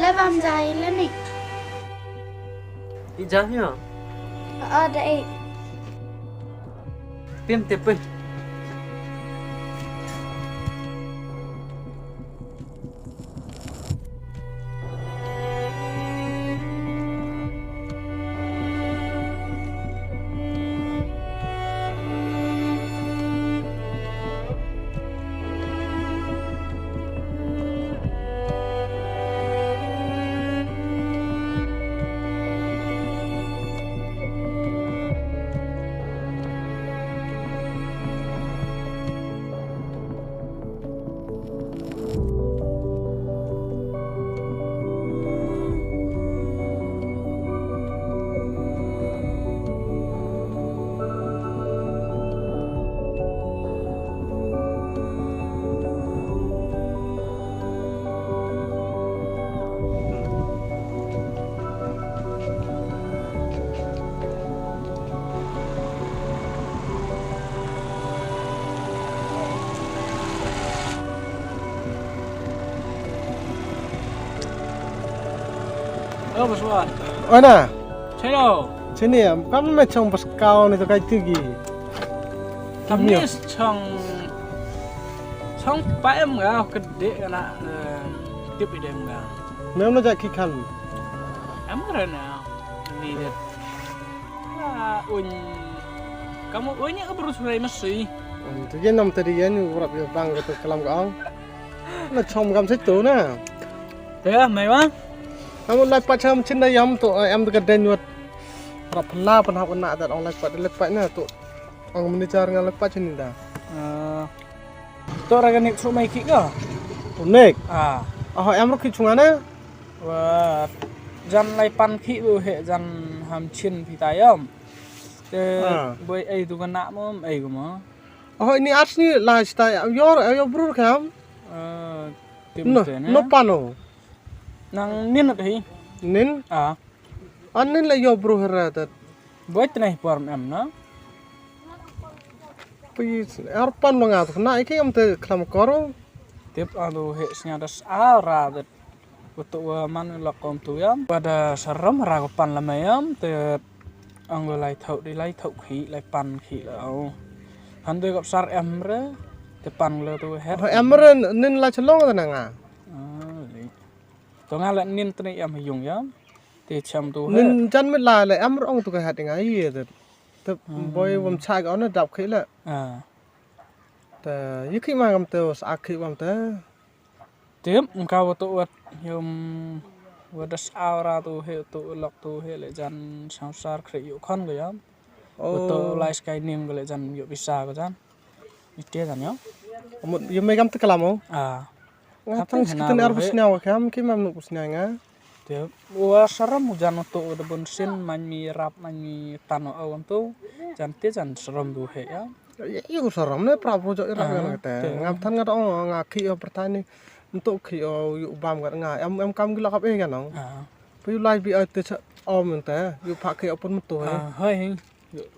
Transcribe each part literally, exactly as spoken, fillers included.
Lah bam jai lah ni. I jam yo. Oh, da i. Pim tip pih. Hello, Baswan. Oi na. Hello. Sini ya, kam me chong pas kau ni to kai tigi. Kam ni chong, chong pa em nga kede kana, eh, tip ide nga. Mem na jaki kan. Em rena. Ni de. Ah, un. Kamu un ya ka berus rai masih. Untuk dia nam tadi ya ni urap ya bang kata kalam ka ong. Na chom kam situ na. Te mai wa. Kamu lai pat cham chin da yam to, eh, em ka den wat. Rap la pan hap na da ong lai pat lai pat na to. Ong manager nga lai pat chin da. Eh. To ra ka nik su mai ki ka. Nik. Ah. Oh, em ro ki chunga na. Wa jan lai pan ki bu he jan ham chin pi ta yam. Te boi ai tu ka na mo ai ko mo. Oh, ini ars ni lai sta yor, yor brur kam. Eh, tim no, te ne. No pano. Nang nin at hi. Nin? Ah. An nin la yor brur hera tat. Boi tnai por em na. Pi ar pan lo nga tu na iki am te klam koro. Tip adu he snya das ara tat. Utu wa man lok kom tu yam. Pada saram ra ko pan la mayam te ang lai thau di lai thau khi lai pan khi la au. Han doi kop sar em re te pan le tu het. Em re nin la chelong ta na nga. Ah, li. To nga la nin tne em yung yam. Te cham tu het. Nin jan mit la le em re ong tu ka het nga ye te. Te boi wam chai ka on dap khi la. Ah. Te ye khi ma kam te sa khi wam te. Tip, ka wa tu wat yum wa das aura tu he tu lok tu he le jan sangsar kre yu khon ko yam. Wa tu lai skai nim ko le jan yu bisa ko jan. Ite jan yo. Amut yu me kam te kalamo. Ah. Nga tang skitin ar busnya wa kam ki mam nu busnya nga. Tip, wa saram jan tu da bun sin man mi rap man mi tano awan tu. Jan te jan saram tu he ya. Yu saram ne pra project ira nga te. Ngam than nga dong nga khi o pertani. Ntuk khi o yu bam nga nga em em kam gila kap eh nga nong. Pu yu lai bi ai te cha om te yu pha khi o pun mutu he. Hai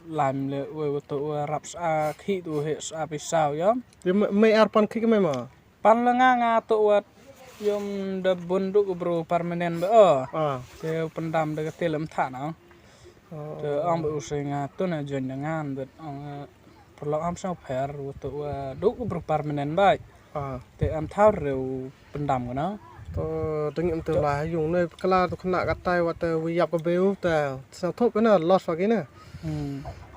lam le we we to we rap sa khi tu he sa pi sao ya. Me ar pan khi me ma. Pan la nga nga to wat yum da bun du bru permanent ba o. Te pendam da ka telem thana. Te ong ba u se nga tu na join da ngan bet ong perlu am sa pher tu wa du bru permanent ba. Te am thar reu pendam kana. To deng im te la yung ne kala tu kena katai wat te wi yap ka beu te sa thop kana los wa kina.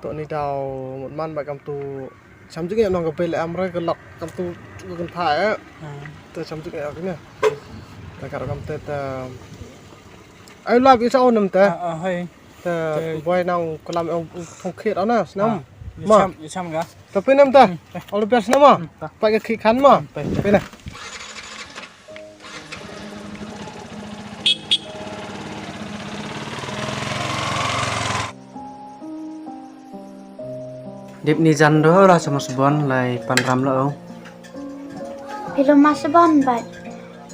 To ni dau man ba kam tu Cham jing ya nong ka bel am re ka lok kam tu ka kan pha ya. Te cham jing ya kine. Ta kar kam te ta. Ai la bi sa onam te. Ah, ah, hai. Te boi nang kalam ong thong khit ona snam. Ma. Cham, cham ga. Ta pinam ta. All the best na ma. Pa ka khi khan ma. Pina. Dip ni jan do la chamos bon lai pan ram lo. Pilo mas bon bai.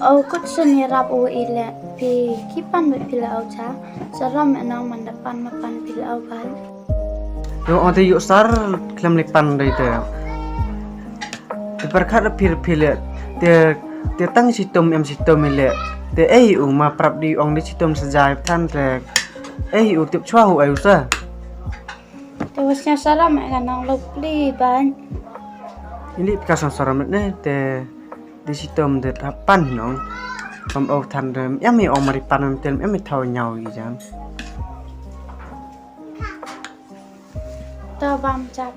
Au kut sen ni rap u ile pi kipan bai pilo au cha. Saram enang manda pan ma pan pilo au bai. Yo ong te yu sar klem li pan dai te. Te perkhat pil pil te Te tang shitom em shitom i leh. Te ei u ma prap di ong di shitom sa jai than te. Ei u tip chwa hu ai u sa. Te was nya saram e ka nong lok pli ban. Ini ka sang saram ne te di shitom de pan nong. Kam au than de em i ong mari pan te em i thau nyau i jan. To bam chap.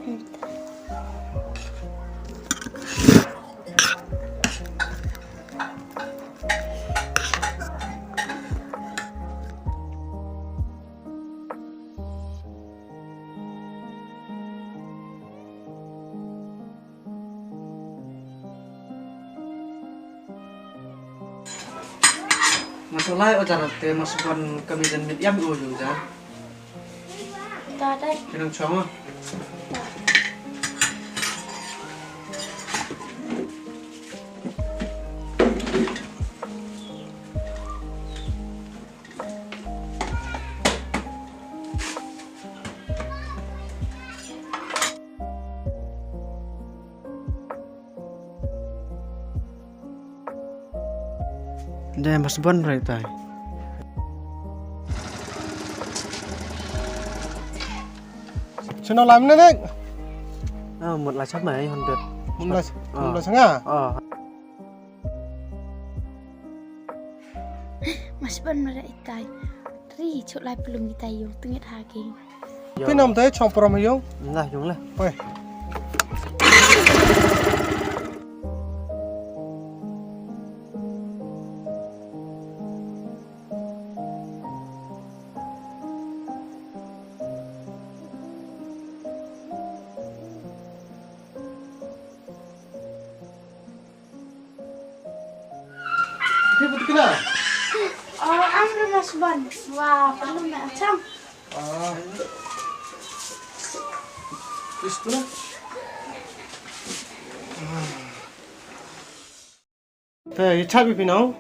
Masalai o jarat te masukon kami dan mit yam o yung jan. Tadai. Kinang chong. Dai mas bon rai tai. Sino lam ne dek? Ah, mut la chap mai hundred. Mut la, mut la sanga. Ah. Mas ban mara itai. Ri chok lai pelung itai yung tengit hagi. Pinam tai chong prom yung. Lah yung lah. Oi. Kena. Oh, am ru mas ban. Wah, perlu nak macam. Ah. Istu lah. Te, i chat bi pinau?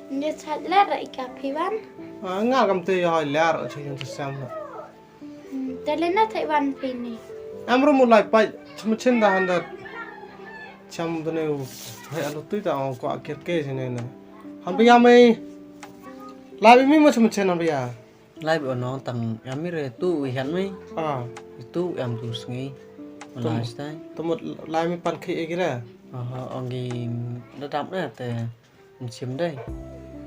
Ni chat la ra i ka pi ban. Ah, nga kam te ya lar a chun te sam na. Te le na thai wan pini. Am ru mu lai pai chum chin da han da. Cham da ne u. Hai alu tu da ong ko akit ke sini na. Han pia mai. Lai bi mi ma chum chin han pia. Lai bi onong tang yam mi re tu wi han mai. Ah. Tu yam tu sngi. Lai stai. Tumut lai mi pan khi e kira. Aha, ong gi da dam na te. Nsim dai.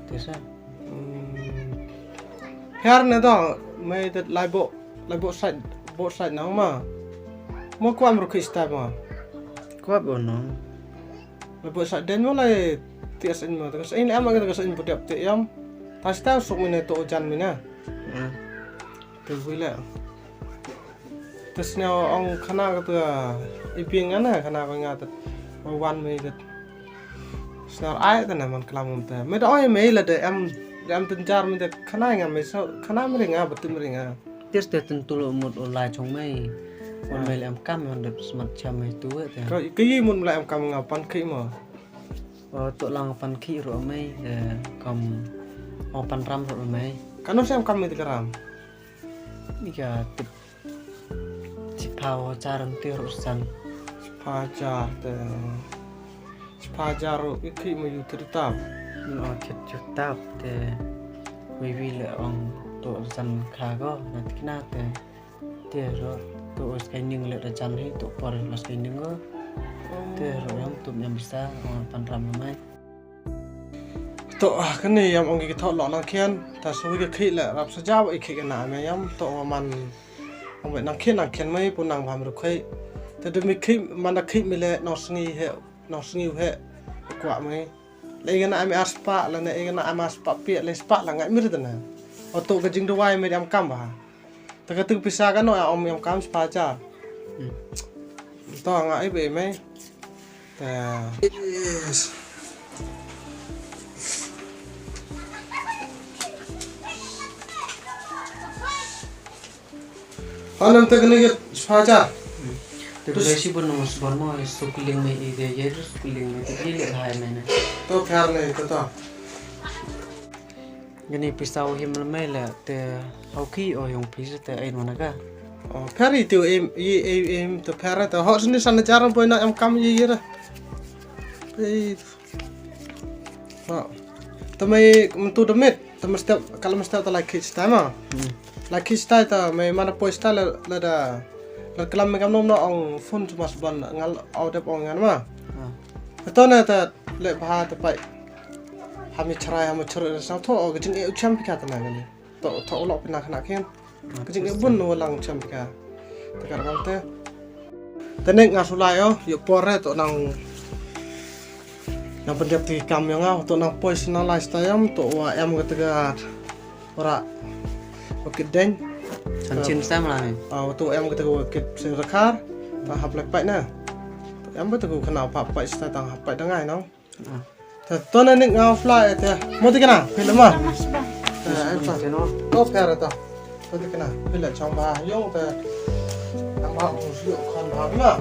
Te sa. Her ne da mai da lai bo, lai bo side, bo side na ma. Mo kwam ru Krista ma. Kwap bo no. Lai bo side den mo lai ti as in ma. Ta as in em ma ta as in bo dep te em. Ta sta suk mi ne to jan mi na. Te wi le. Te sñiaw ong khana ka tu i biang nga na khana ka nga tu wan me tu sñiaw ai tu na man klam te me da oi me la de em de em tynjar me de khana nga me so khana me ri nga ba tu me ri nga. Tis te tyn tu lo mut o lai chong me. Wan me la em kam yon de smat cha me tu te. Ka ka yi mut me la em kam nga pan khi mo. O to lang pan khi ro me de kam o pan ram ro me. Ka no sem kam me de ka ram. Ni ka tip. Chiphaw hajar nti ruh san. Chiphaw hajar te. Chiphaw hajar ruh i khih ma yu tip tap. No tip tip tap te. Wi wi le ong to san kha ko na tikna te. Te ruh to os kai ning le da jan hi to por os kai ning ko. Te ruh yam tum yam bisa ong pan ram mai. To ah kane yam ong ki thoh lo nang khian ta sui ki khih le rap sa jaw i khih kana me yam to man. Ong be nang khian nang khian mai pu nang bam ru khih. Te du mi khih man da khih mi le nong sngi he nong sngi he. Kwah mai. Le i kana me ar spa le ne i kana me ar spa pi le spa la ngai mi ri tana. O to ka jing duwai me yam kam ba. Ta ka tu pisa ka no ya om yam kam spa cha. To nga i be me. Ta. Yes. Anam ta kene ke spa cha. Te besi bon mo sbon mo sukling me i de ye sukling me te ye le hai me ne. To khar ne to to. Gani pisa u him le mai le te hau ki o yong pisa te ain wana ka. O phari te em i em em te phara te hot sini sana jaran boy na em kam ye ye ra. Ei. Te mei myntu da miet, te mynstep, ka la mynstep te lai khie stai ma. Lai khie stai te mei man da poi stai la, la da, la klam mei kam nom na ong phone tu mas ban ngal au dep ong ngan ma. Te to ne te leh bha te pai. Ha mi chrai, ha mi chrai sa tho, o ka jingeh u chem phi ka te na ngan. To, to u lok phi na khana khin. Ka jingeh bun u lang chem phi ka. Te ka rakam te. Te nik nga shu lai o, ïoh por re to nang, nang pyndep ti kam ïa nga, to nang poi sna lai stai em, to wa em ka te ka ora. Wa kit deng. Chan chin stai ma lai. Ah, to em ka te ka wa kit sin rakhar. Ta hap lek pai na. To em ba te ka khana pap pai stai tang hap pai da ngai nang. Te to ne nik nga fly te. Mo te kana, phi le ma. Te em sa. To pher ta. To te kana, phi le chong ba yong te. Nang ba u shu khon ba ma.